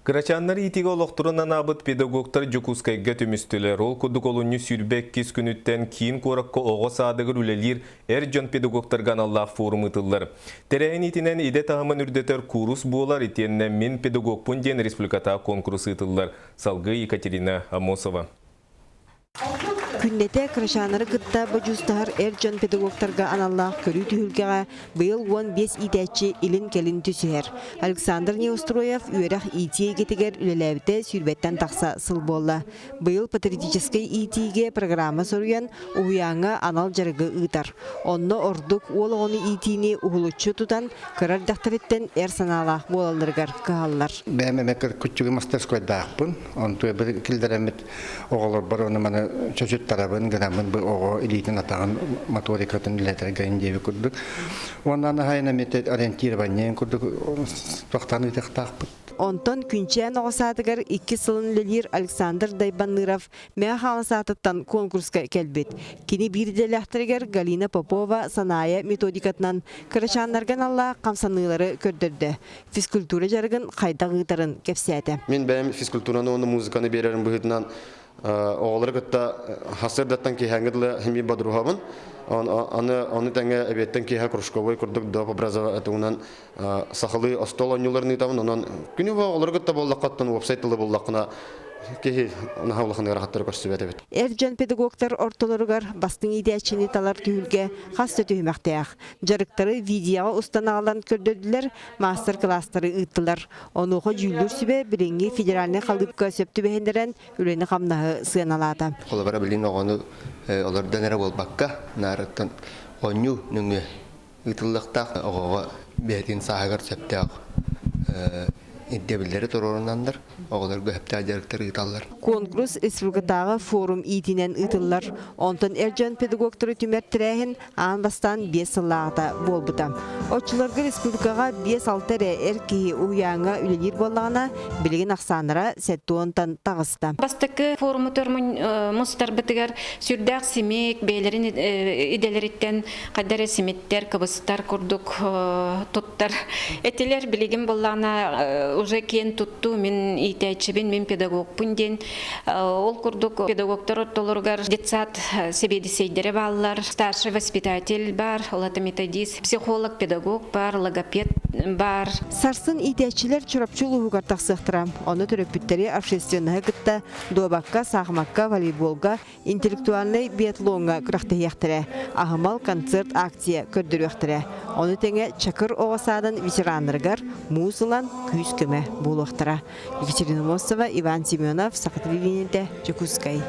Кырачааннар иитиигэ олохторун анаабыт педагогтар Дьокуускайга түмүстүлэр. Ол курдук олунньу 22 күнүттэн киин куоракка оҕо саадыгар үлэлиир эр дьон педагогтарга аналлаах форум ыытыллар. Тэрээһин иитинэн идэ таһымын үрдэтэр куурус буолар, итиэннэ «Мин педагогпун» диэн республикатааҕы конкурс ыытыллар. Салгыы Екатерина Амосова. Күннэтэ кырачааннары кытта бодьуустаһар эр дьон педагогтарга аналлаах көрүү түһүлгэҕэ быйыл 15 иитээччи илин-кэлин түсүһэр. Александр Неустроев үөрэх иитии эйгэтигэр үлэлээбитэ сүүрбэттэн тахса сыл буолла. Быйыл патриотическай иитиигэ программа суруйан, уһуйааҥҥа анал дьарыгы ыытар. Онно ордук уол оҕону иитиини уһулуччу тутан, кыра эрдэхтэриттэн эр санаалаах буолалларыгар кыһаллар. Бэйэм эмэ күччүгү мастерскойдаахпын. Онтуя бір киллэрэммит оҕолорбор ону маны чочуттарабын гынаммын бу оҕо илиитин атаҕын моторикатын үлэтэргэ диэби курдук. Уонна анаһайын эмиэ ориентирование курдук тохтан ыытыахтаахпыт. Онтон Күнчээн оҕо саадыгар икки сылын үлэлиир Александр Дайбанныров Мэҥэ Хаҥалас аатыттан конкурска кэлбит. Кини биир идэлээхтэригэр Галина Попова Санаайа методикатынан кырачааннарга аналлаах хамсаныылары көрдөрдө. Физкультура дьарыгын хайдах ыытарын кэпсээтэ. Мин бэйэм физкультураны уонна музыканы биэрэрим быһыытынан оҕолору кытта сарсыардаттан киэһээҥҥи дылы эмиэ бодоруһабын. Аны ону тэҥэ эбиэттэн киэһэ кружковой курдук доп образованиетынан сахалыы остуол оонньууларын ыытабын. Онон күнү бу оҕолору кытта буоллаххыттан уопсай тылы буллаххына киһи наһаа улахан ыарахаттары көрсүбэт эбит. Эр дьон педагогтар ортолоругар бастыҥ иитээччини талар түһүлгэ хас да түһүмэхтээх. Дьарыктары видеоҕа устан аҕалан көрдөрдүлэр, маастар-кылаастары ыыттылар. Онуоха дьүүллүүр сүбэ билиҥҥи федеральнай халыыпка сөп түбэһиннэрэн үлэни-хамнаһы сыаналаата. Холобура, билигин оҕону олордон эрэ буолбакка, наарыттан оонньуу нөҥүө ыытыллыахтаах оҕоҕо бэйэтин сааһыгар сөптөөх ирдэбиллэри туруорунаннар оҕолорго сөптөөх дьарыктары ыыталлар. Куонкурус республикатааҕы форум иитинэн ыытыллар. Онтон эр дьон педагогтары түмэр тэрээһин аан бастаан 5 сыллааҕыта буолбута. Оччолорго республикаҕа 5-6 эрэ эр киһи уһуйааҥҥа үлэлиир буоллаҕына, билигин ахсааннара 70-тан таҕыста. Бастакы форуму мустарбытыгар сүрдээх симик, бэйэлэрин идэлэриттэн хайда эрэ симиттэр, кыбыстар курдук туттар этилэр. Билигин буоллаҕына уже киэн туттуу, мин иитээччибин, мин педагогпун диэн. Ол курдук педагогтар ортолоругар детсад сэбиэдиссэйдэрэ бааллар, старший воспитатель бар, ол методист, психолог, педагог бар, логопед бар. Сарсын иитээччилэр Чурапчы улууһугар тахсыахтара. Ону төрөппүттэри общественноһы кытта дуобакка, саахымакка, волейболга, интеллектуальнай биатлоҥҥа күрэхтэһиэхтэрэ, аһымал концерт акция көрдөрүөхтэрэ. Ону тэҥэ Чакыр оҕо саадын ветераннарыгар муус ылан күүс-көмө буолуохтара. Екатерина Мостова, Иван Семенов, Саха телевидениетэ, Дьокуускай.